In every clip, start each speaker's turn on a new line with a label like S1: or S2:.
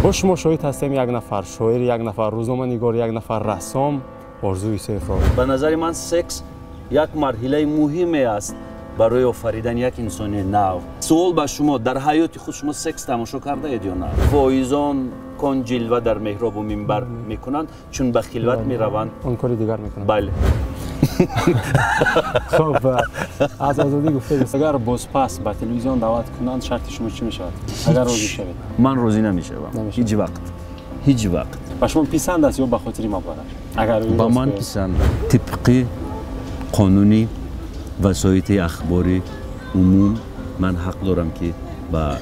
S1: Бо шумо шоҳид ҳастем як нафар шоир, як нафар рӯзноманигор, як нафар рассом Орзу Юсуфро.
S2: Ба назари ман секс як марҳилаи муҳиме аст барои офаридани як инсони нав. Суол ба шумо: дар ҳаёти худ шумо секс тамошо кардаед ё на? Воизон кон ҷилва дар меҳробу минбар мекунанд, чун ба хилват мераванд,
S1: он кори дигар мекунанд.
S2: Бале.
S1: Хуб, аз озодӣ гуфтед, агар бозпас ба телевизион даъват кунанд, шарти шумо чӣ мешавад? Агар розӣ шавед?
S2: Ман розӣ намешавам. Ҳеҷ вақт. Ҳеҷ вақт.
S1: Ба шумо писанд аст ё ба хотири маблағаш? Агар
S2: ба ман писанд. Тибқи қонуни васоити ахбори умум ман ҳақ дорам, ки ба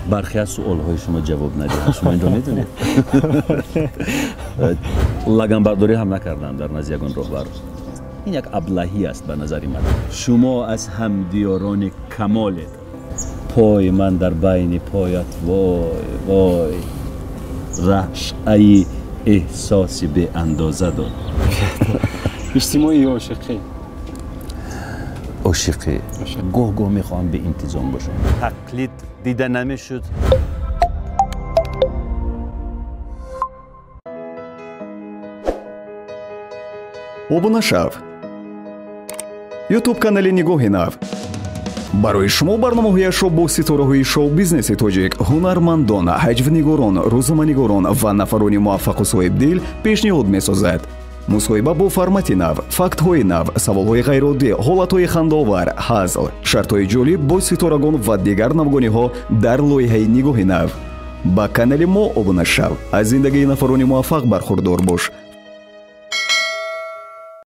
S2: бархе аз суолҳои шумо ҷавоб надиҳам. Шумо инро медонед. Лаганбардорӣ ҳам накардам дар назди ягон роҳбар. Ин як аблаҳӣ аст ба назари ман. Шумо аз ҳамдиёрони камолед. Пои ман дар байни поят, вой вой, рашъаи эҳсоси беандоза дод.
S1: Иҷтимоӣ ё ошиқӣ?
S2: Ошиқӣ. Гоҳ гоҳ мехоҳам беинтизом бошам. Тақлид дида намешуд.
S3: Обуна шав. Ютуб канали Нигоҳи нав барои шумо барномаҳояшро бо ситораҳои шоу-бизнеси тоҷик, ҳунармандон, ҳаҷвнигорон, рӯзноманигорон ва нафарони муваффақу соҳибдил пешниҳод месозад. Мусоҳиба бо формати нав, фактҳои нав, саволҳои ғайриоддӣ, ҳолатҳои хандаовар, ҳазл, шартҳои ҷолиб бо ситорагон ва дигар навгониҳо дар лоиҳаи Нигоҳи нав. Ба канали мо обуна шав, аз зиндагии нафарони муваффақ бархурдор бош.